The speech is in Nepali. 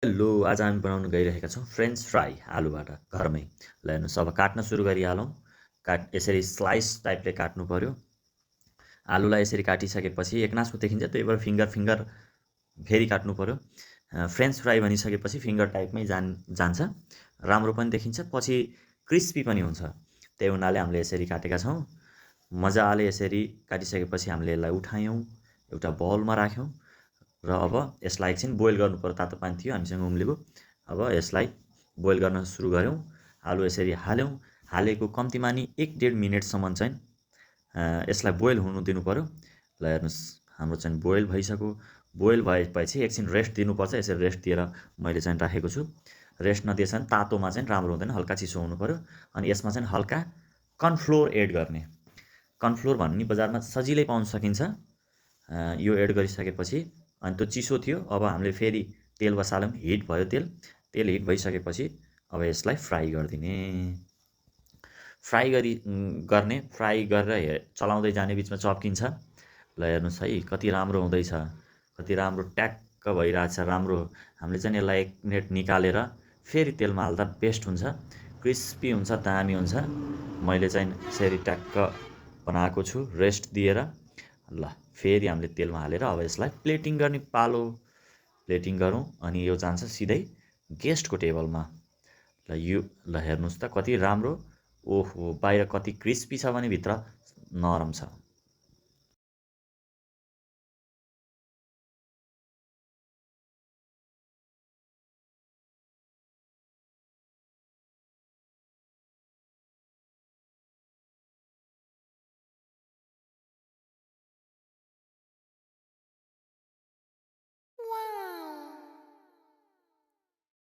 हेलो, आज हामी बनाउन गइरहेका छौँ फ्रेन्च फ्राई आलुबाट घरमै। ल हेर्नुहोस्, अब काट्न सुरु गरिहालौँ। यसरी स्लाइस टाइपले काट्नु पऱ्यो। आलुलाई यसरी काटिसकेपछि एकनासको देखिन्छ, त्यही भएर फिङ्गर फेरि काट्नु पऱ्यो। फ्रेन्च फ्राई भनिसकेपछि फिङ्गर टाइपमै जान्छ, राम्रो पनि देखिन्छ, पछि क्रिस्पी पनि हुन्छ। त्यही हुनाले हामीले यसरी काटेका छौँ। मजाले यसरी काटिसकेपछि हामीले यसलाई उठायौँ, एउटा बाउलमा राख्यौँ र अब यसलाई एकछिन बोइल गर्नु पर्यो। तातो पानी थियो हामीसँग उम्लेको। अब यसलाई बोइल गर्न सुरु गऱ्यौँ। आलु यसरी हाल्यौँ। हालेको कम्तीमा नि 1-1.5 मिनटसम्म चाहिँ यसलाई बोइल हुनु दिनु पऱ्यो। ल हेर्नुहोस्, हाम्रो चाहिँ बोइल भइसक्यो। बोइल भएपछि एकछिन रेस्ट दिनुपर्छ। यसरी रेस्ट दिएर मैले चाहिँ राखेको छु। रेस्ट नदिएसम्म तातोमा चाहिँ राम्रो हुँदैन, हल्का चिसो हुनु पऱ्यो। अनि यसमा चाहिँ हल्का कर्नफ्लोर एड गर्ने। कर्नफ्लोर भन्ने बजारमा सजिलै पाउन सकिन्छ। यो एड गरिसकेपछि अनि त्यो चिसो थियो, अब हामीले फेरि तेल बसाल्यौँ, हिट भयो तेल हिट भइसकेपछि अब यसलाई फ्राई गरिदिने। फ्राई गरेर चलाउँदै जाने, बिचमा चप्किन्छ। ल हेर्नुहोस् है, कति राम्रो हुँदैछ, कति राम्रो ट्याक्क भइरहेछ। राम्रो हामीले चाहिँ यसलाई 1 मिनट निकालेर फेरि तेलमा हाल्दा बेस्ट हुन्छ, क्रिस्पी हुन्छ, दामी हुन्छ। मैले चाहिँ यसरी ट्याक्क बनाएको छु रेस्ट दिएर। ल फेरि हामीले तेलमा हालेर अब यसलाई प्लेटिङ गर्ने पालो। प्लेटिङ गरौँ अनि यो जान्छ सिधै गेस्टको टेबलमा। ल हेर्नुहोस् त कति राम्रो। ओहो, बाहिर कति क्रिस्पी छ भने भित्र नरम छ।